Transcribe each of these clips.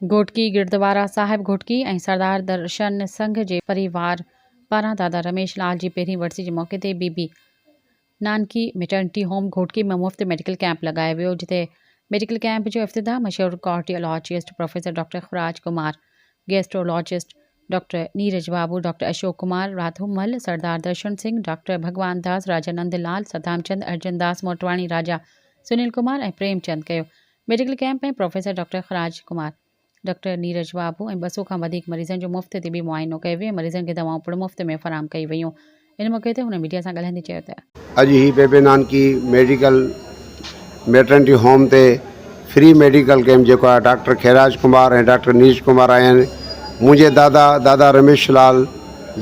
گهوٽڪي، گردوارا صاحب گهوٽڪي ۽ سردار درشن سنگهه جي پريوار پاران دادا رميش لال جي پهرين ورسي جي موقعي تي بي بي نانڪي ميٽرنٽي هوم گهوٽڪي ۾ مفت ميڊيڪل ڪئمپ لڳايو ويو جتي ميڊيڪل ڪئمپ جو افتتاح مشهور cardiologist professor doctor Kharaj Kumar, gastrologist doctor Neeraj Babu, doctor Ashok Kumar, Radho Mal, Sardar Darshan Singh, doctor Bhagwan Das, Raja Nand Lal, Saddam Chand, Arjan Das Motwani, Raja Sunil Kumar ۽ Prem Chand ڪيو. Medical camp ۾ professor doctor Kharaj Kumar, doctor Neeraj Babu ۽ 200 کان وڌيڪ مريضن جو مفت طبي معائنو ڪيو ويو ۽ مريضن کي دوائون پڻ مفت ۾ فراهم ڪيون ويون. ان موقعي تي هن ميڊيا سان ڳالهائيندي چيو ته. اڄ هي بيبي نانڪي ميڊيڪل ميٽرنٽي هوم تي فري ميڊيڪل ڪئمپ جيڪو آهي ڊاڪٽر کيراج ڪمار ۽ ڊاڪٽر نيرج ڪمار آيا آهن منهنجي دادا دادا رميش لال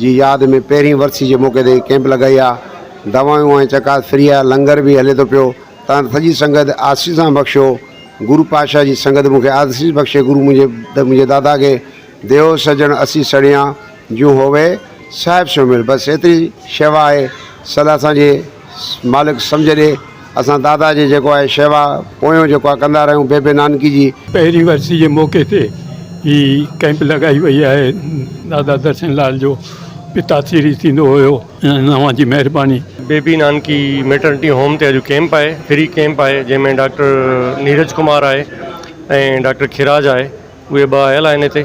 جي ياد ۾ پهرين ورسي جي موقعي تي ڪئمپ لڳائي آهي دوائون ۽ چڪاس فري آهي لنگر به هلي ٿو پيو تان سڄي سنگت آسيسان بخشيو. گرو پاتشاهه جي سنگت مون کي آسيس بخشي گرو منهنجي منهنجي دادا کي ديو سڄڻ اسي سڙيان جون هووي صاحب سو مل بس ايتري شيوا آهي سل اسان جي مالڪ سمجهه ڏي اسان دادا جي جيڪو آهي شيوا پويون جيڪو آهي ڪندا رهيون بيبي نانڪي جي. پهرين ورسي جي موقعي تي هي ڪئمپ لڳائي وئي آهي دادا درشن لال جو پتا سري ٿيندو هيو. اوهان جي مهرباني. بيبي نانڪي ميٽرنٽي هوم تي اڄ ڪيمپ آهي فري ڪيمپ آهي جنهن ۾ ڊاڪٽر نيرج ڪمار آهي ۽ ڊاڪٽر کيراج آهي اهي ٻه آيل آهن هتي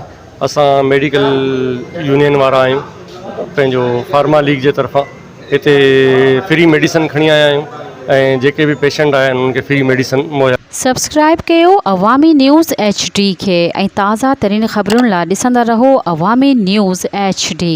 اسان ميڊيڪل يونين وارا آهيون پنهنجو فارما ليگ جي طرفان هتي فري ميڊيسن کڻي آيا آهيون ۽ جيڪي به پيشنٽ آيا آهن انهن کي فري ميڊيسن مهيا سبسڪرائيب ڪيو عوامي نيوز ايڇ ڊي کي ۽ تازه ترين خبرن لا ڏسندا رهو عوامي نيوز ايڇ ڊي.